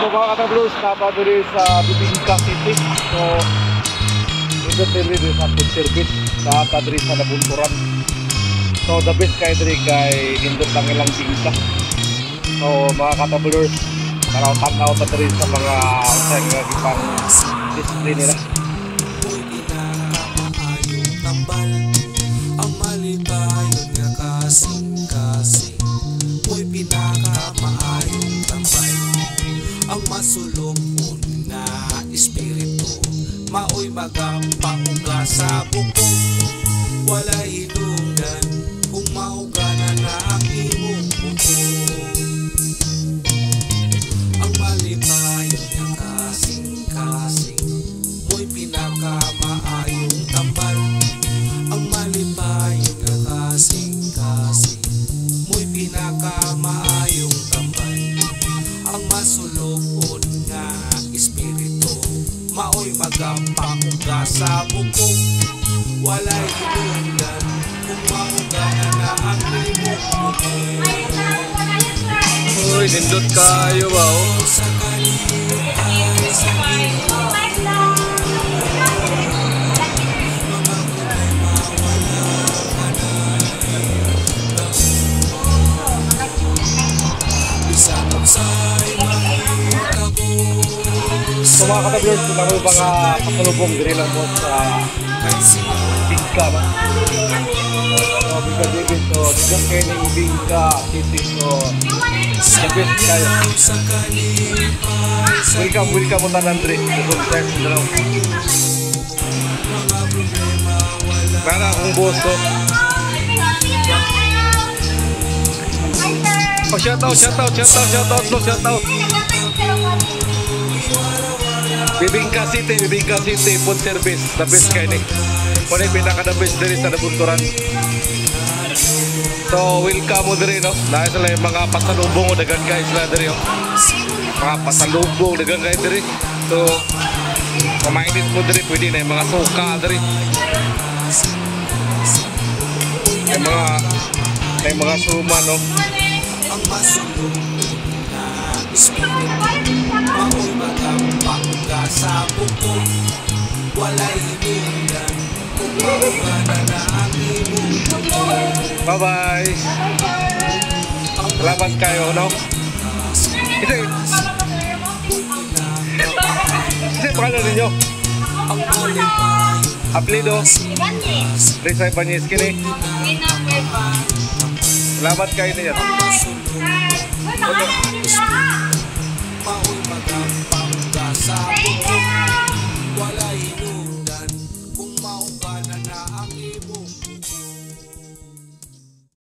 So mga katablos, napa diri sa Bibingka City. So nindot diri diri sa food service sa ta diri sa Nabunturan. So the best kay diri kay nindot ang ilang bingka. So mga katablers, tanaw-tanaw ta diri sa mga sa nga gipang display nila. Mo'y pinakamaayong tambal. Ang malipayon nga kasing-kasing mo'y pinakamaayong tambal. Ang masulupon nga espiritu maoy magapauga sa bukog. Walay hinungdan kung mauga na na ang imong bukog. Ang malipayon nga kasing-kasing mo'y pinakamaayong tambal. Ang malipayon nga kasing-kasing mo'y pinakamaayong tambal. Ang masulupon nga espiritu maoy magapauga sa bukog. Walay hinungdan kung mauga na na ang imong bukog. Uy, nindot kayo ba, oh? Sa kalipay sa Ginoo, mga problema wala ka na. Bisan unsay mahitabo. So mga katablers, kung may mga pasalubong diri lang mo sa Bingka, no? So Bingka David, so nindot kayo ning Bingka City. So the best kayo. Sa kalipay sa Welcome, welcome mo tanan diri. Luzon, Visayas, Mindanao. Mga problema wala. Para akong boss, oh. Oh, shout out, shout out, shout out, shout out, no, shout out. Bibingka City, Bibingka City, food service, the best kayo ni. Wala yung pinaka the best diri sa Nabunturan. So, welcome mo diri, no? Dahil sila yung mga pasalubong o dagan kayo sila diri, oh. Mga pasalubong, dagan kayo diri. So, kumainit mo diri, pwede na yung mga suka diri. Yung mga suma, no? Ang masulupon na espiritu mao'y magapauga sa bukog. Walay hinungdan kung mauga na na ang imong bukog. Bye-bye! Salamat kayo, no? Kasi, kasi pangalan ninyo? Ang malipayon Aplido, Risa Ibanez, kini. Salamat kayo ninyo.